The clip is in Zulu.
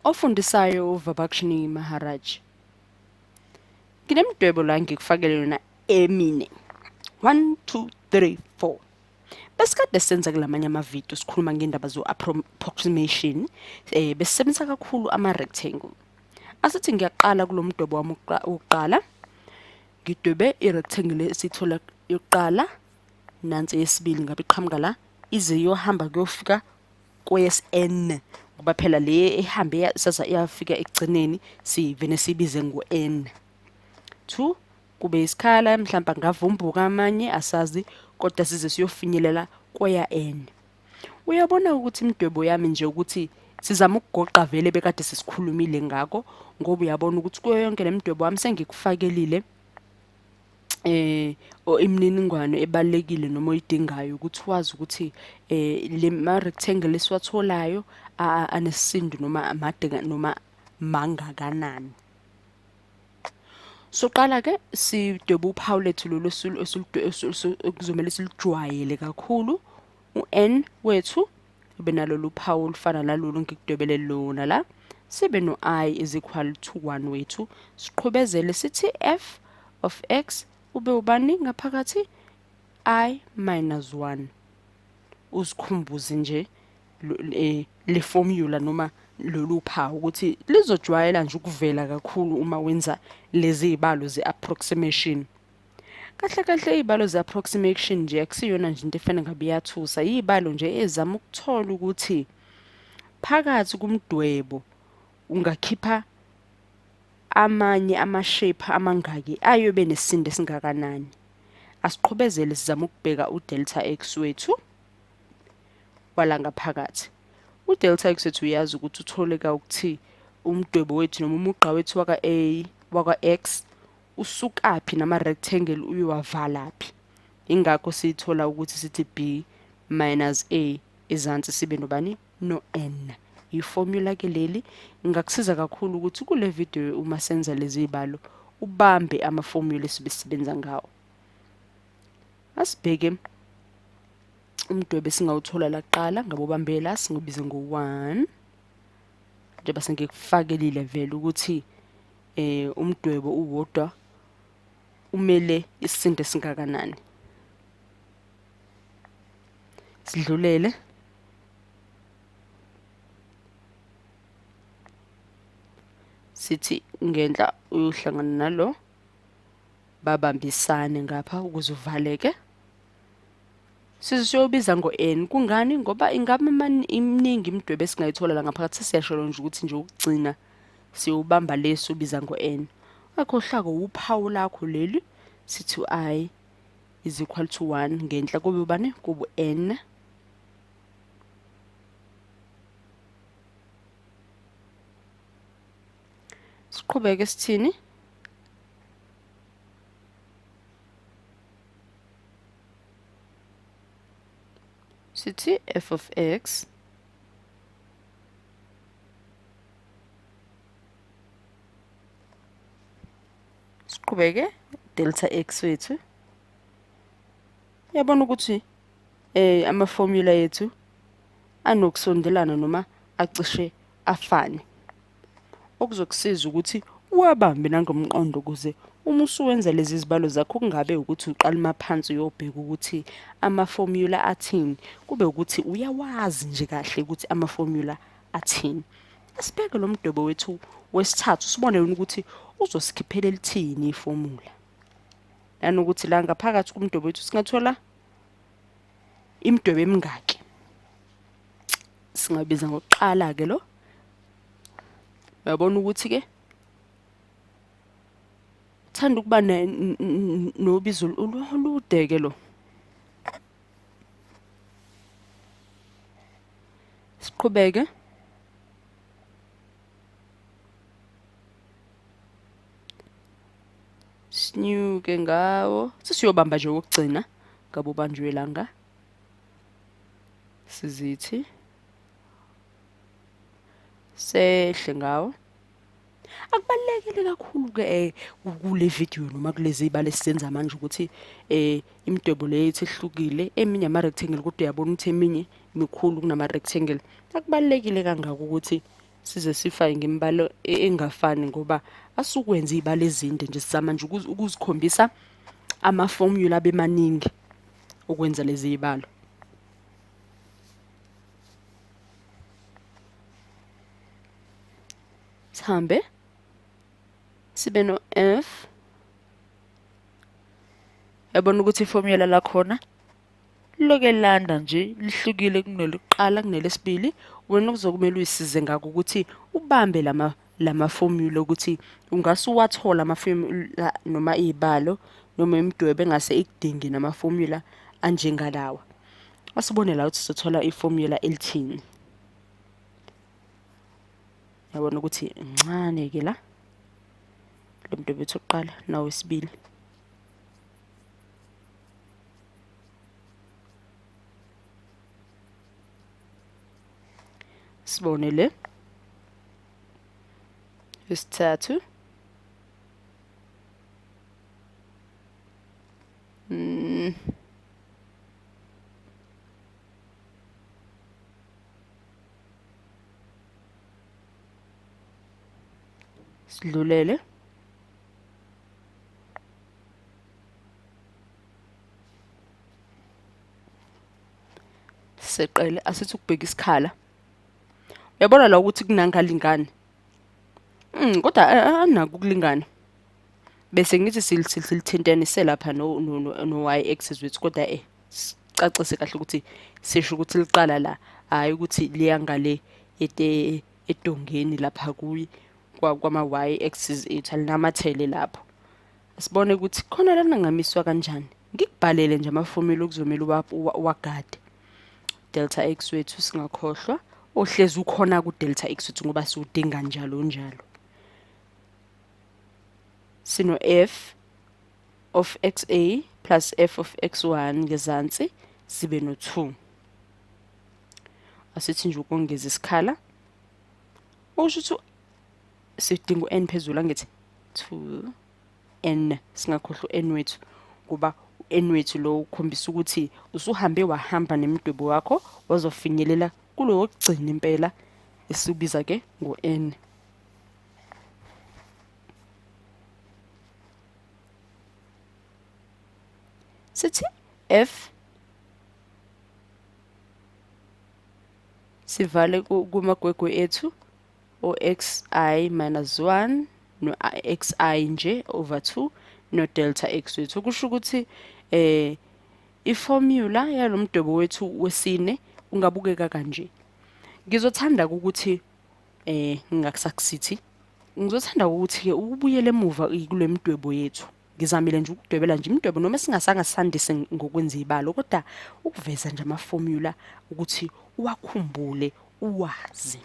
Ofundisayo uVabakshini Maharaj. Nginemidwebo la ngikufakele yona emine. 1 2 3 4. Besikade senza kulamanye amavidiyo sikhuluma ngendaba zo-approximation, besisebenzisa kakhulu ama-rectangle. Asithi ngiyaqala kulo mdwebo wami wokuqala, ngidwebe i-rectangle esiyithola yokuqala, nansi eyesibili ngabe iqhamuka la, ize iyohamba kuyofika kweyes-n, ngoba phela le ehambe saza iyafika ekugcineni sivene siyibize ngo-n. 2 kube isikhala, mhlawumbe angavumbuka amanye asazi, kodwa size siyofinyelela kweya n. Uyabona ukuthi imidwebo yami nje ukuthi sizama ukugoqa vele bekade sesikhulumile ngako, ngoba uyabona ukuthi kuyo yonke le midwebo wami sengikufakelile imininingwane ebalulekile noma oyidingayo ukuthi wazi ukuthi le ma rectangle esiwatholayo anesisindo noma amade noma mangakanani. Soqala ke sidwebe uphawu lethu lolu okuzomele silijwayele kakhulu, u-n wethu ube nalolu phawu olufana nalolu ngikudwebele lona la, sibe no-i is equal to 1 wethu, siqhubezele sithi f of x ube ubani ngaphakathi i minus 1. Uzikhumbuze nje le formula noma lolu phawu ukuthi lizojwayela nje ukuvela kakhulu uma wenza lezi zibalo ze-approximation. Kahle kahle izibalo ze-approximation nje akusiyona nje into efana ngabe iyathusa, izibalo nje ezama ukuthola ukuthi phakathi kumdwebo ungakhipha amanye ama-shape amangaki ayobe nesisindo esingakanani. Asiqhubezele sizama ukubheka u-delta x wethu wala ngaphakathi. U-delta x wethu uyazi ukuthi utholeka ukuthi umdwebo wethu noma umugqa wethu waka-A waka-x usukaphi nama-rectangle uyowavalaphi. Ingakho siyithola ukuthi sithi b minus a ezansi sibe nobani no-n. Ifomula ke leli ingakusiza kakhulu ukuthi kule video uma senza lezi zibalo ubambe amafomula esibesebenza ngawo. Asibheke umdwebo esingawuthola la kuqala, ngabe ubambela singubize ngo-1, njengoba sengikufakelile vele ukuthi umdwebo uwodwa umele isisindo esingakanani. Sidlulele sithi ngenhla uyohlangana nalo, babambisane ngapha ukuze uvaleke. Sizobiza ngo-n. Kungani? Ngoba ingabe iminingi imidwebo esingayithola la ngaphakathi, sesiyasho nje ukuthi nje ukugcina siyobamba leso ubiza ngo-n. Ungakhohlwa-ke uphawu lakho leli, sithi i is equal to 1 ngenhla kube ubani? Kube n. Siqhubeke sithini? Sithi f of x siqhubeke delta x wethu. Uyabona ukuthi ama-formula yethu anokusondelana noma acishe afane, okuzokusiza ukuthi uwabambe nangomqondo ukuze uma usuwenza lezi zibalo zakho kungabe ukuthi uqala maphansi uyobheka ukuthi ama-formula athini, kube ukuthi uyawazi nje kahle ukuthi ama-formula athini. Asibheke lo mdwebo wethu wesithathu sibone ukuthi uzosikhiphela elithini ifomula, nanokuthi la ngaphakathi kumdwebo wethu singathola imidwebo emingaki. Singabiza ngokuqala ke lo. Uyabona ukuthi ke thanda ukuba nobizo olude ke lo. Siqhubeke. Sinyuke ngawo, sesiyobamba nje okugcina ngabe ubanjwe langa. Sizithi sehle ngawo. Akubalulekile kakhulu ke kule video noma kulezi zibalo esizenza manje ukuthi imidwebo le yethu ehlukile, eminye ama-rectangle kodwa uyabona ukuthi eminye mikhulu kunama-rectangle. Akubalulekile kangako ukuthi Size sifake ngemibalo engafani ngoba asukwenza izibalo ezinde nje, sizama nje ukuzikhombisa amafomula abe maningi ukwenza lezi zibalo. Sihambe sibe no F. Yabona ukuthi ifomula lakhona liloke landa nje lihlukile kunelokuqala kunelesibili. Wena kuzokumele uyisize ngakho ukuthi ubambe lama formula, ukuthi ungase uwathola ama-formula noma iy'balo noma imidwebo engase ikudinge nama-formula anjengalawa. Asibone la ukuthi sizothola ifomula elithini. Yabona ukuthi ncane-ke la lo mdwebo wethu wokuqala nawesibili. Sibone le isithathu, sidlulele seqele, asithi ukubheka isikhala. Uyabona la ukuthi kunangalingani, kodwa anako ukulingana. Bese ngithi silithintanise lapha no y axis wethu, kodwa sicacise kahle ukuthi sisho ukuthi liqala la, hhayi ukuthi liya ngale edongeni lapha kuyi kwama y axis ethu, alinamathele lapho. Sibone ukuthi khona lana ngamiswa kanjani. Ngikubhalele nje amafomula okuzomele uwagade. Delta x wethu singakhohlwa, ohlezi ukhona ku delta x wethu ngoba siwudinga njalo njalo. Sino f of xa plus f of x1 ngezansi sibe no 2. Asithi nje ukongeza isikhala, okusho ukuthi sidinga u-n phezulu, angithi 2n, singakhohlwa u-n wethu kuba u-n wethu lo ukhombisa ukuthi usuhambe wahamba nemidwebo wakho wazofinyelela kulo wokugcina impela esiwubiza ke ngo-n. Sithi f sivale kumagwegwe ethu o xi minus 1 no xi nje over 2 no delta x wethu. Kusho ukuthi iformula yalomdwebo wethu wesine ungabukeka kanje. Ngizothanda ukuthi ngingakusakusithi, ngizothanda ukuthi ke ubuyele emuva kule midwebo yethu. Ngizamile nje ukudwebela nje imidwebo, noma singasanga sandise ngokwenza izibalo, kodwa ukuveza nje amaformula ukuthi uwakhumbule, uwazi.